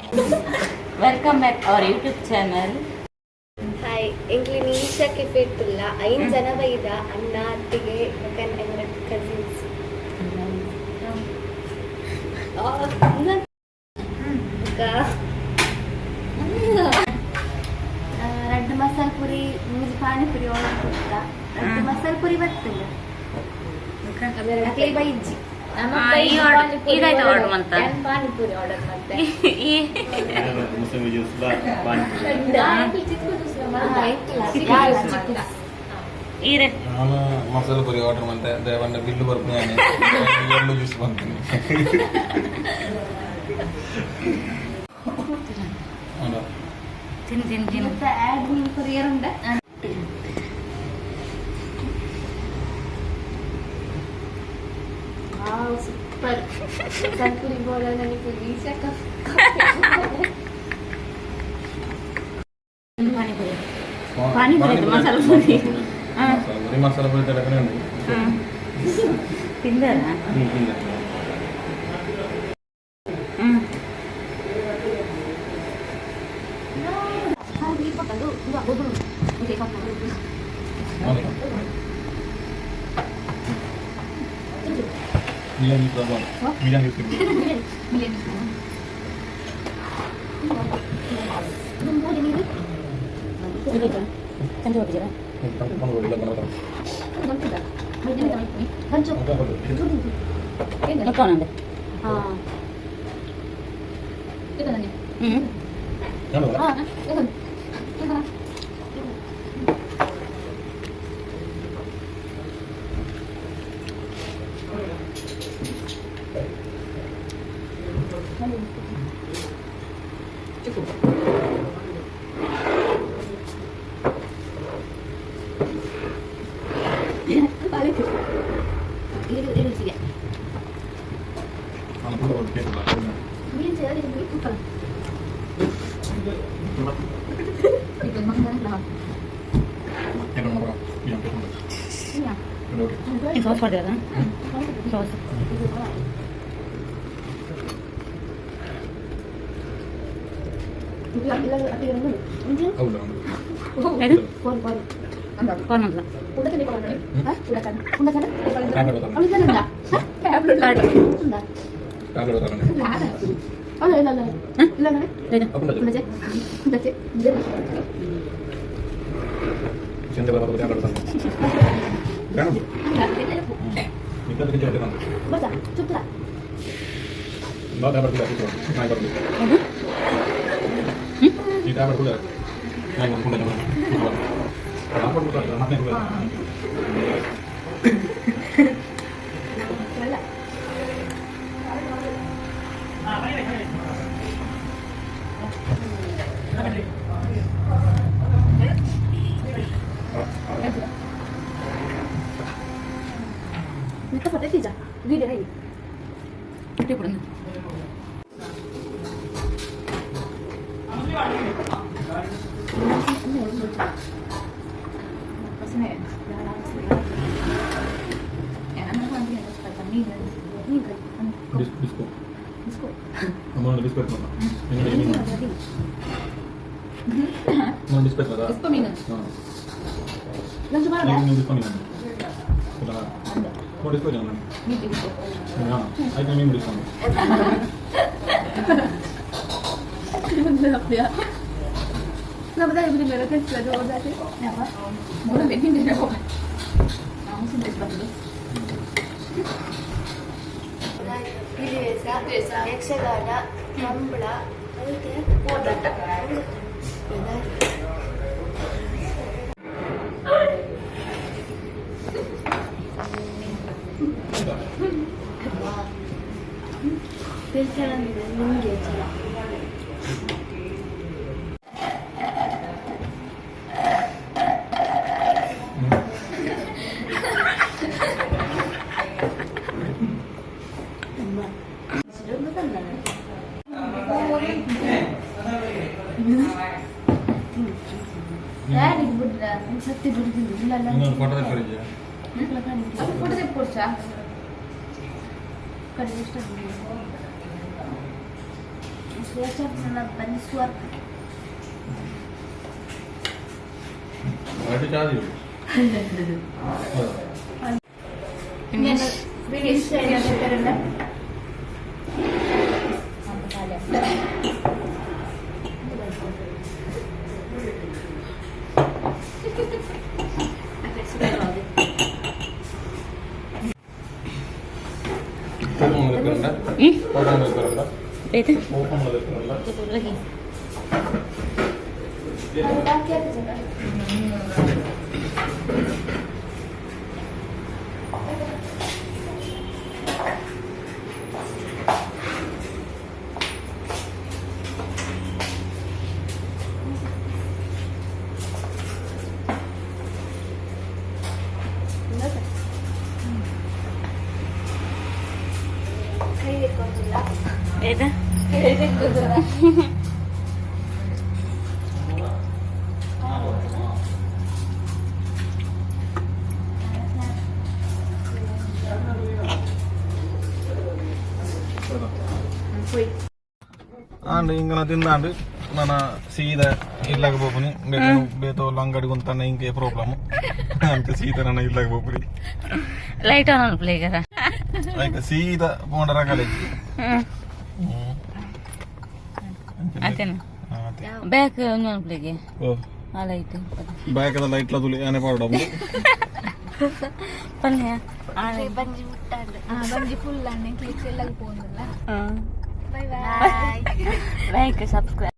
Welcome back our YouTube channel. Hi, ಎಂಕ್ಲಿ Nisha cafe ಇತ್ತುಲ್ಲ. ಐನ್ ಜನ ಬೈದ, ಅಣ್ಣ, ಅತ್ತಿಗೆ ಬೊಕ್ಕ ಎಂಗ್ಲ ಕಸಿನ್ಸ್. ಬೊಕ್ಕ ರಡ್ಡ್ ಮಸಾಲ ಪುರಿ, ಮೂಜಿ ಪಾನಿಪುರಿ ಆರ್ಡರ್ ಕೊಡ್ತ. ರಡ್ಡ್ ಮಸಾಲ ಪುರಿ ಬರ್ತಲ್ಲ, ಅಕ್ಲೆ ಬೈಜ್ಜಿ. ಈ order- ಇದಾಯ್ತು order ಮಂತ? ಪಾನಿಪುರಿ ಆರ್ಡರ್ ಮತ್ತೆ. ಈ ಮುಸಂಬಿ ಜ್ಯೂಸ್ ಪಾನಿಪುರಿ. ಈರೆ? ನಾನು ಮಸಾಲೆ ಪುರಿ ಆರ್ಡರ್ ಮಂತೆ. ದೇವಂಡ ಬಿಲ್ಲು ಬರ್ತೀನಿ, ಎರಡು ಜ್ಯೂಸ್ ಬಂತೀನಿ. ತಿನ್ ತಿನ್ ತಿನ್. ಆಡ್ ಕೊರಿಯರ್ ಉಂಡ. ಸೂಪರ್ ಮಸಾಲ ಪುರಿ ಬೋಲ ನನಗೆ ನೀಶಾ ಕೆಫೆ. ಪಾನಿಪುರಿ, ಪಾನಿಪುರಿ ಅದು ಮಸಾಲ ಪುರಿ. ಹಾ. ಮಸಾಲ ಪುರಿ, ಮಸಾಲ ಪುರಿ ತಡಕನೇ ಉಂಟು. ತಿಂದಾರ? ತಿಂದೆ. ಹ್ಮ್. ಹೌದಾ? Biryani juice ball. Biryani juice ಇರ್ಬೋದು. ಚಂದ ಹೋಗಿದ್ದೀರಾ? ಒಂದು ಕೊಡಿ, ಇಲ್ಲ ಬಂದ್ರೆ ಮುಕ್ಕೋಣಂದೆ. ಹ್ಮ್. ಸಾಸ್ ಹೊಡೆದ ಸಾಸ್. ಹೌದಾ? ಏನು? ಕಾಲ್ ಮಾಡ್ಲಾ? ಟ್ಯಾಬ್ಲೆಟ್ ಇದು. ಈ ಟ್ಯಾಬ್ಲೆಟ್ ಕೂಡ ಇಟ್ಟು. Disco amount disco disco disco ಮೀನು. ಹಾಂ, ಡಿಸ್ಕೋ ಮೀನು. ಡಿಸ್ಕೋ ಹಾಂ, ಆಯ್ತು, ಮೀನು ಡಿಸ್ಕೋ. ಪಿಲಿವೇಸ, ಯಕ್ಷಗಾನ, ಕಂಬಳ, ಓದಾಟ. ನಿಮಗೆ. ಸತ್ಯ ಬಿಡುದಿಲ್ಲ ಇಲ್ಲ. ಇನ್ನೊಂದು ಫೋಟೋ ತೆಗ್ದಿದ್ಯಾ? ಫೋಟೋ ತೆಕ್ಕೊಡ್ಸಾ? ಕಡಿಮೆ ಇಷ್ಟ. ಟೇಸ್ಟ್ ಬಂದು ಸುವರ್ಕ. ಚಾರ್ಜ್. ಫಿಶ್. ಬೇತ. ಓಪನ್ ಮಾಡಿರ್ತಾರಲ್ಲ. ಬಾಕಿ ಆಗ್ತದೆ. ಕೈ ಇಟ್ಕೊಂಡಿಲ್ಲ. ಬೇತ. ಆಂಡ್ ಇಂಗನ ತಿಂದಾಂಡ್ ನನ್ನ ಸೀದಾ ಇಲ್ಲಾಗ ಬೋಪುನಿ. ಬೇತೋ ಅಂಗಡಿ ಗುಂತಾನೆ, ಇಂಕೆ ಪ್ರಾಬ್ಲಮ್ ಅಂತ ಸೀದಾ ನನ್ನ ಇಲ್ಲಾಗ ಬೋಪುನಿ. ಲೈಟ್ ಆನ್ ಅನ್ಪ್ಲೆ ಈಗ. ಆಯ್ತು, ಸೀದಾ ಪೋಂಡರ ಕಾಲೇಜ್. ಅದೇನ ಬ್ಯಾಕ್ ಒಂಜಿ ಅನ್ಪ್ಲೆಗೆ ಆ ಲೈಟ್. ಬ್ಯಾಕದ ಲೈಟ್ ಲದುಲಿ ಆನೆ ಪಾಡ. ಪಲ್ಯ. ಬಂಜಿ ಮುಟ್ಟಾಂಡ್. ಬಂಜಿ ಫುಲ್ ಅಣ್ಣ ಕ್ಲಿಕ್ಸ್ ಎಲ್ಲ ಪೋಂದಲ್ಲ. Bye bye. Like, subscribe.